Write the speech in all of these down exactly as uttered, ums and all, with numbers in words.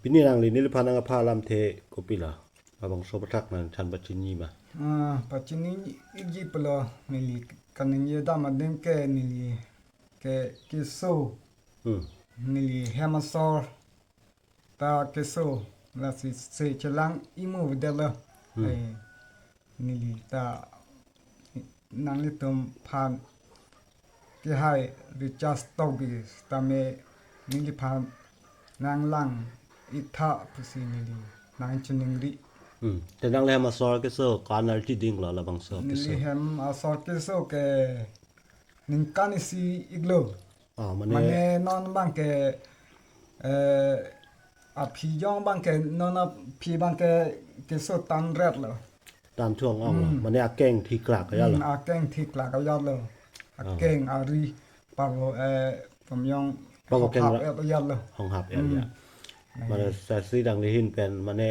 Pini nangli neliphan nangkepha alamthe kopilo? Labangso aputhak nangthan pachini ma? Ah, pachini ikji pulo, neli kaningje dam adim ke neli ke keso. Hmm. Neli hem asor ta keso, lasi se chelang imu vedetlo. Hmm. Eh, neli ta nanglitum aphan kehai Richard Tokbi tame neliphan nanglang iktha pusi neli nangchiningri. Hmm. Te nangli hem asor keso ko-an arti dinglo labangso keso? Neli hem asor keso ke ningkan isi iklo. Oh, mane, mane non abang ke, eh, aphi jong abang ke, non aphi abang ke keso tan ret lo. Tan thong ong lo. Hmm. Mane akeng thikrak ya lo. Hmm, akeng thikrak ya lo. Oh. Akeng ari pavo, eh, pamjong pavo keng hap ra-, et ya lo. Hong hap et ya. Hmm. Mane sasi nangli ahin pen mane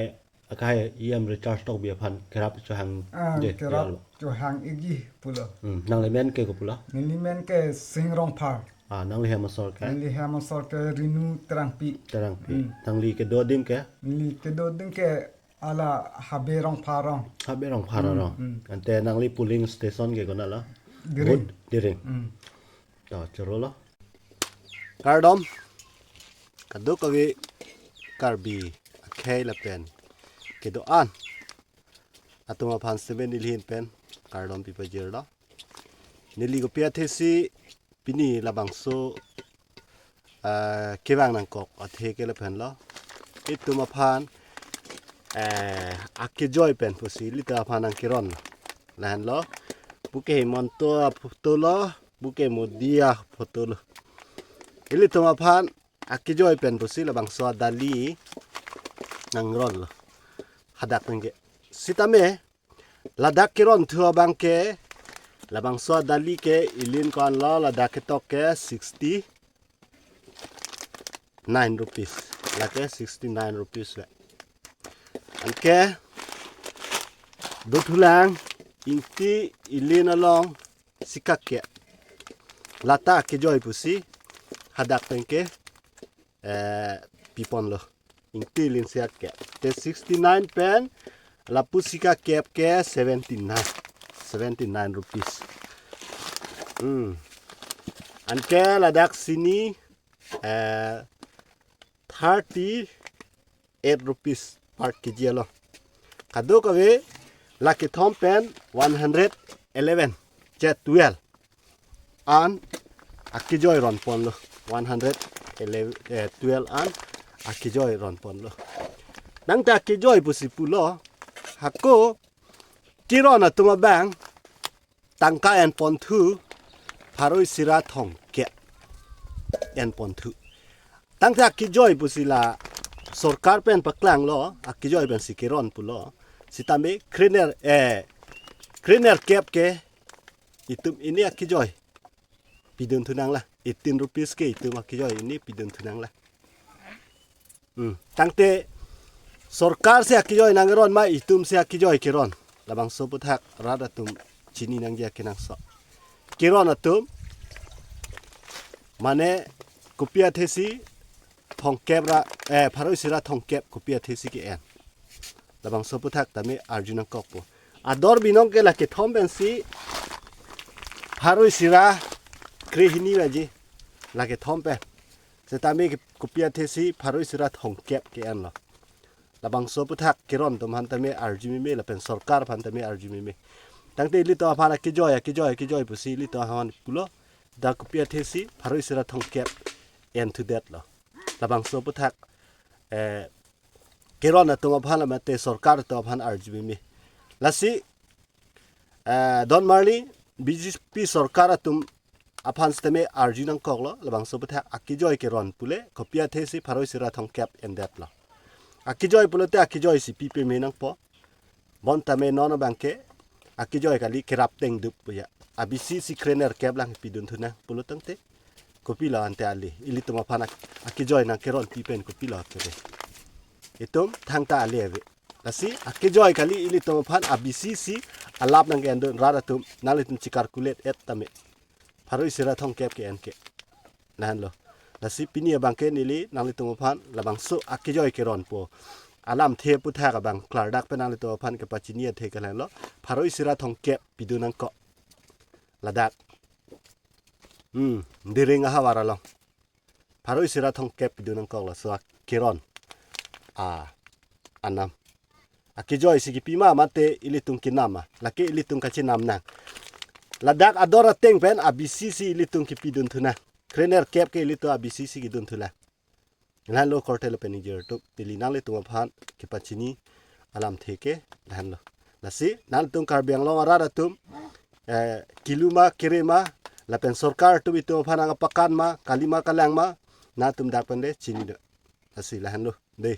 akai E M Richard Tokbi aphan kerap chohang. Ah, je, kerap ya lo. Chohang ikji pulo. Hmm, nangli men ke kopilo? Neli men ke Sing Rongphar. Ah, nangli hem asor ke? Neli hem asor ke Rinu Terangpi. Terangpi. Hmm. Nangli kedo adim ke? Neli kedo adim ke ala Habe Rongphar arong. Habe Rongphar arong. Hmm, hmm. Ante nangli polling station ke konatlo? Dering. Vote Dering. Hmm. To, chorolo. Kardom. Kadokave Karbi akhei lapen kedo-an atum aphan sitame neli ahin pen kardom pipajirlo. Neli kopi athesi pini labangso, eh, kevang nangkok athe ke lahenlo. Itum aphan, eh, akejoi pen pusi ilitum aphan nangkeron lahenlo. Pu ke Himanta aphoto lo, pu ke Modi aphoto lo. Ilitum aphan akejoi pen pusi labangso adali nangronlo. Hadak nangke. Sitame ladak keronthu abang ke, labangso adali ke ilin ko-anlo, ladak ketok ke sixty nine rupees. Lake sixty nine rupees le. Anke dothulang Ingti ilin along sikak ke. Lata akejoi pusi hadak pen ke, eh, piponlo. Ingti ilin sikak ke. Te sixty nine pen lapu sikak kep ke seventy nine. Seventy nine rupees. Hmm. Anke ladak sini, eh, thirty eight rupees per K G along. Kadokave la kethom pen one hundred eleven, je twelve an akejoi ronponlo. One hundred eleven, eh, twelve an akejoi ronponlo. Nangta akejoi pusi pulo, hako keron atum abang tangka enponthu, pharo isi ra thomkep enponthu. Tangte akejoi pusi la sorkar pen paklanglo, akejoi pensi keron pulo. Sitame krener, eh, krenerkep ke itum ini akejoi pidunthu nanglo. Eighteen rupees ke itum akejoi ini pidunthu nanglo. Hmm. Tangte sorkar si akejoi nangkeron ma itum si akejoi keron? Labangso aputhak rat atum chini nangji akenangsot. Keron atum mane kopi athesi thomkep ra, eh, pharo isi ra thomkep kopi athesi ke-en? Labangso aputhak tame arju nangkokpo. Ador binong ke la kethom pensi pharo isi ra krehini baji, la kethom pen. Setame ke kopi athesi pharo isi ra thomkep ke-enlo. Labangso aputhak keron atum aphan tame arju meme lapen sorkar aphan tame arju meme. Tangte ilitum aphan akejoi, akejoi, akejoi pusi ilitum aphan pulo. Da kopi athesi pharo isi ra thomkep enthudetlo. Labangso aputhak, eh, keron atum aphan la mate sorkar atum aphan arju meme. Lasi, eh, don marli B J P sorkar atum aphan sitame arju nangkoklo, labangso aputhak akejoi keron pule kopi athesi pharo isi ra thomkep endetlo. Akejoi pulote akejoi si pipe me nangpo. Bonta me non abang ke akejoi kali, kerap tengdup pu ya. A B C si krenerkep lang pidunthu nang pulo tangte, kopilo ante ale? Ilitum aphan ak-, akejoi nangkeron pi pen kopilo kere? Itum thangta ale ave. Lasi akejoi kali ilitum aphan, A B C si alap nangke-endun rat atum, nanglitum chi-calculate et tame. Pharo isi ra thomkep ke-en ke. Lahenlo. Lasi pini abangke neli nanglitum aphan labangso akejoi keronpo alamthe aputhak abang klardak pen nanglitum aphan kepachini athe ke lahenlo. Pharo isi ra thomkep pidun nangkok. Ladak. Hmm, Diring ahavar along. Pharo isi ra thomkep pidun nangkok laso akeron. A, anam. Akejoi si kipima mate ilitum kenam ma. Lake ilitum kachenam nang. Ladak ador ateng pen abisi si ilitum kipidun thu nang. Krenerkep ke ilitum abisi si kidun thu nang. Lahenlo korte lapen ingjir atum, neli nanglitum aphan kepachini alamthe ke lahenlo. Lasi nanglitum Karbi Anglong arat atum, eh, kilu ma kere ma, lapen sorkar atum itum aphan nangpakan ma, kali ma kalang ma, nangtum dak pen le chini do. Lasi lahenlo, dei.